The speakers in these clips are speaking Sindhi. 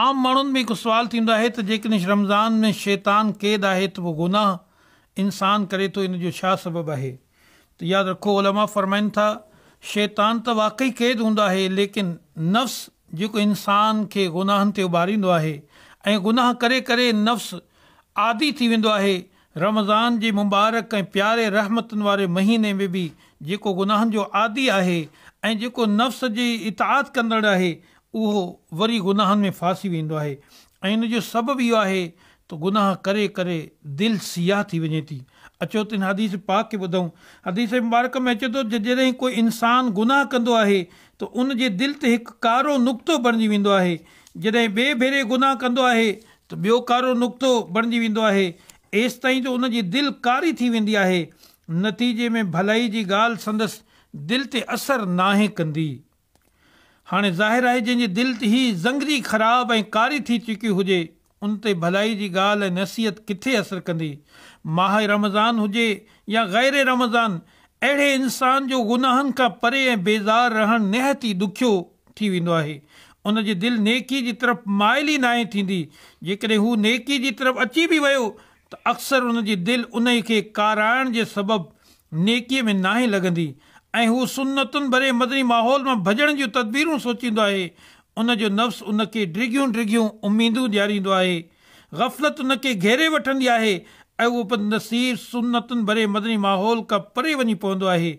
عام ماڻهن ۾ هڪ سوال ٿيندو آهي ته جيڪڏهن رمضان ۾ شيطان قيد آهي ته پوء گناهه انسان ڪري ٿو ان جو ڇا سبب آهي؟ ته ياد رکو علماء فرمائن ٿا شيطان ته واقعي قيد هوندو آهي ليڪن نفس جيڪو انسان کي گناهن تي اڀاريندو آهي ۽ گناهه ڪري ڪري نفس عادي ٿي ويندو آهي رمضان جي مبارڪ ۽ پياري رحمتن واري مهيني ۾ به جيڪو گناهن جو عادي آهي ۽ جيڪو نفس جي اطاعت ڪندڙ آهي اهو وري گناهن ۾ ڦاسي ويندو آهي ۽ ان جو سبب اهو آهي ته گناهه ڪري ڪري دل سياهه ٿي وڃي ٿي. اچو ته ان حديث پاڪ کي ٻڌون. حديث مبارڪ ۾ اچي ٿو ته جڏهن ڪوئي انسان گناهه ڪندو آهي ته ان جي دل تي هڪ ڪارو نقطو بڻجي ويندو آهي. جڏهن ٻئي ڀيري گناهه ڪندو آهي ته ٻيو ڪارو نقطو بڻجي ويندو آهي ايستائين جو ان جي دل ڪاري ٿي ويندي آهي. نتيجي ۾ ڀلائي جي ڳالهه سندس دل تي اثر ناهي ڪندي. هاڻي ظاهر آهي جنهن جي دل هي زنگري خراب ۽ ڪاري ٿي چڪي هجي ان تي ڀلائي جي ڳالهه ۽ نصيحت ڪٿي اثر ڪندي. ماهه رمضان هجي يا غير رمضان اهڙي انسان جو گناهن کان پري ۽ بيزار رهڻ نهايت ئي ڏکيو ٿي ويندو آهي. ان جي دل نيڪي جي طرف مائل ئي ناهي ٿيندي. جيڪڏهن هو نيڪي جي طرف اچي به ويو ته اڪثر ان جي دل انهي کي ڪارائڻ جي سبب نيڪيء ۾ ناهي لڳندي ۽ هو سنتن ڀري مدني ماحول مان ڀڄڻ جون تدبيرون سوچيندو آهي، ان جو نفس ان کي ڊگهيون ڊگهيون اميدون ڏياريندو آهي، غفلت ان کي گهيري وٺندي آهي ۽ اهو بدنصيب سنتن ڀري مدني ماحول کان پري وڃي پوندو آهي.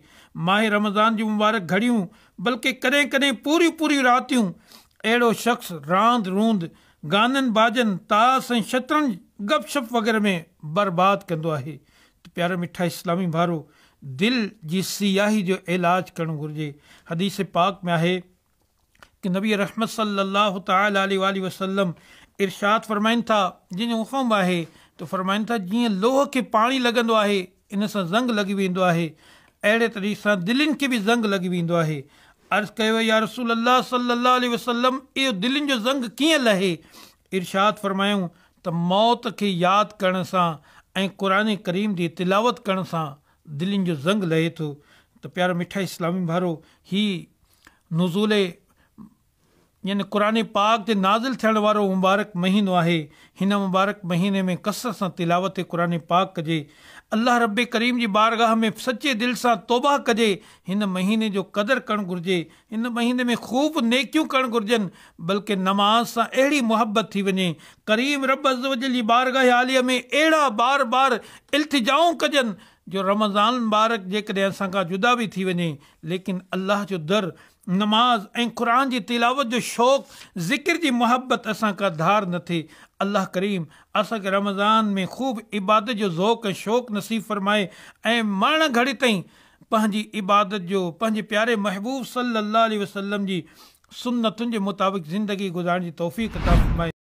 ماهه رمضان جون مبارڪ گهڙيون بلڪه ڪڏهن ڪڏهن پوريون پوريون راتيون اهڙو شخص راند روند، گانن باجن، تاس ۽ شطرنج، گپ شپ وغيره ۾ برباد ڪندو آهي ته پيارا مٺا اسلامي ڀائرو! دل جي سياهي جو علاج ڪرڻ گهرجي. حديث پاڪ ۾ آهي ڪه نبي رحمت صلّي الله تعالٰي عليه واٰله وسلّم ارشاد فرمائن ٿا، جنهن جو مفهوم آهي ته فرمائن ٿا جيئن لوهه کي پاڻي لڳندو آهي ان سان زنگ لڳي ويندو آهي اهڙي طريقي سان دلين کي به زنگ لڳي ويندو آهي. عرض ڪيو ويو يا رسول الله صلّي الله عليه وسلّم اهو دلين جو زنگ ڪيئن لهي؟ ارشاد فرمايائون ته موت کي ياد ڪرڻ سان ۽ قرآن ڪريم جي تلاوت ڪرڻ سان دلين جو زنگ لهي ٿو ته پيارا مٺا اسلامي ڀائرو هي نزول يعني قرآن پاڪ جي نازل ٿيڻ وارو مبارڪ مهينو آهي هن مبارڪ مهيني ۾ ڪثرت سان تلاوت قرآن پاڪ ڪجي الله رب ڪريم جي بارگاهه ۾ سچي دل سان توبه ڪجي هن مهيني جو قدر ڪرڻ گهرجي هن مهيني ۾ خوب نيڪيون ڪرڻ گهرجن، بلڪه نماز سان اهڙي محبت ٿي وڃي، ڪريم رب عزّوجلّ جي بارگاھ عاليه ۾ اهڙا بار بار التجائون ڪجن جو رمضان المبارڪ جيڪڏهن اسان کان جدا به ٿي وڃي ليڪن الله جو در، نماز ۽ قرآن جي تلاوت جو شوق، ذڪر جي محبت اسان کان ڌار نه ٿئي. الله ڪريم اسان کي رمضان ۾ خوب عبادت جو ذوق ۽ شوق نصيب فرمائي ۽ مرڻ گهڙي تائين پنهنجي عبادت جو پنهنجي پياري محبوب صلّي اللّٰه عليه وسلّم جي سنتن جي مطابق زندگي گذارڻ جي توفيق عطا فرمائي.